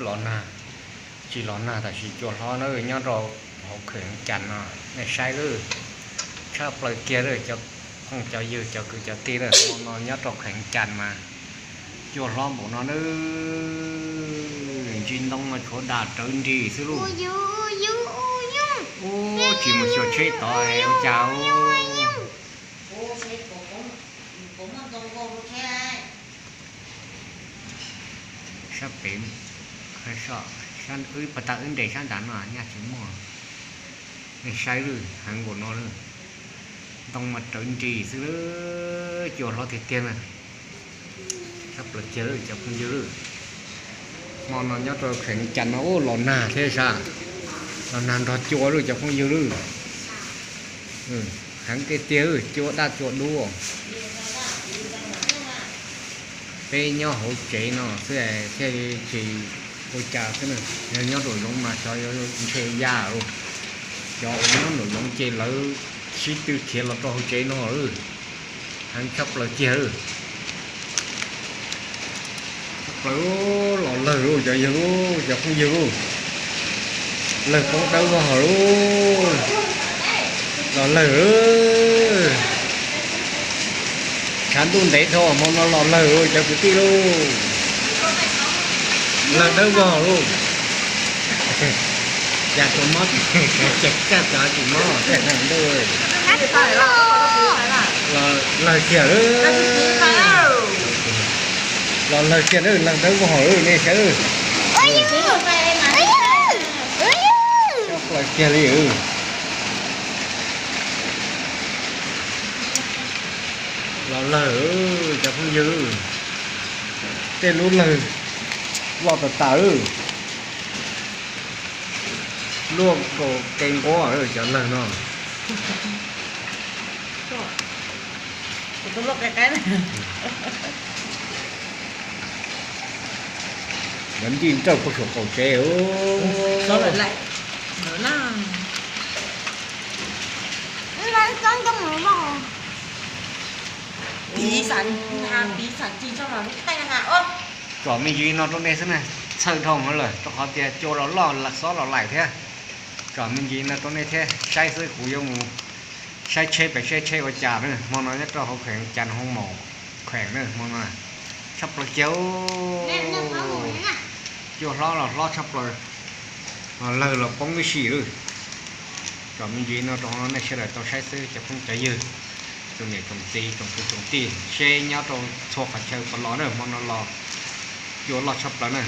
Los nag, tsis los nag tab sis cua hlob na nyob rau hauv kheem Cas no, nej saib lawm, tshaj plaws kiag lawm cov phooj cov ywg cov kwv cov tij na, hmo no nyob rau kheem Cas mas cua hlob npaum no na, ntsib ntoo no tshuav dag rawv nris xwb lauj. Ub, tsis mus xyuas tsheb tod ua cas. Sab pem, sab, wb pas tas wb nres sab nrad no nyaj tsis muaj. Nej saib lawm, heev npaum no lawm, ntoo mas rawv nris xwb, cua hlob tiag tiag na. Tshaj plaws kiag lawm cov phooj ywg lawm. Hmo no nyob rau kheem Cas no ub los nag thiab sas, los nag nrog cua lawm cov phooj ywg lawm. Heev tiag tiag, cua daj cua dub. Peb nyob hauv tsev no xwb thiaj li tsis ua cas xwb na. Yog nyob nraum zoov mas xyov yuav ntshe ya lawm. Cov uas nyob nraum zoov ces lawv sib tw khiav los rau hauv tsev no lawm. Heev tshaj plaws kiag lawm. Tshaj plaws, los lawg lauj cov yawg lauj, cov phooj ywg lauj. Lawg poob dawb vog lauj. Los lawg, tshav ntuj ntev dhau hmo no los lawg lauj cov kwv tij lauj. Lawg dawb vog lauj. Cas tsis mob, cas tsis mob, los lawg kiag lawm. Los lawg kiag lawm, lawg dawb vog lawm nej saib. Tshaj plaws kiag li. Los lawg, cov phooj ywg, tej lub lawg loj tas tas lawm. Luaj nkaus qe nquab cov lawg no. Lawv nti nrawj puag saum qaum tsev. Tsom me ntsis no rau nej xwb na, txhawj dhau hwv lawm rau qhov tias cua los loj, xob los laim thiab. Tsom me ntsis no rau nej thiab saib xwb, kuv yuav mus saib tsheb pem seb tsheb ua cas na. Hmo no nyob rau hauv kheem Cas, hoob maum kheem na, hmo no tshaj plaws kiag. Cua hlob los hlob tshaj plaws, lawg los poob ib si lawm. Tsom me ntsis no rau nej sawv daws tau saib xwb cov phooj cov ywg, tsoom niam tsoom txiv tsoom kwv tsoom tij seb nyob rau txhua qhov chaw puas los na, hmo no los cua loj tshaj plaws na.